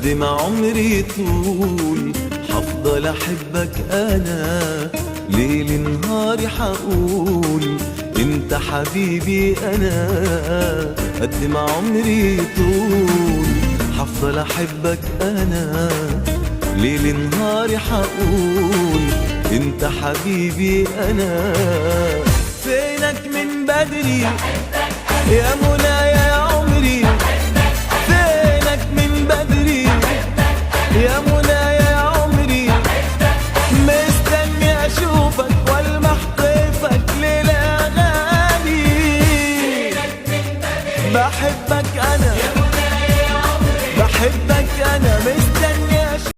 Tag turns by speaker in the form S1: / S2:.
S1: قد ما عمري طول حفضل احبك انا، ليل نهاري حقول انت حبيبي انا. قد ما عمري طول حفضل احبك انا، ليل نهاري حقول انت حبيبي انا. فينك من بدري يا منى يا عمري، فينك من بدري يا منى يا عمري، مستني اشوفك والمح طيفك ليلة غالي. بحبك انا، بحبك انا.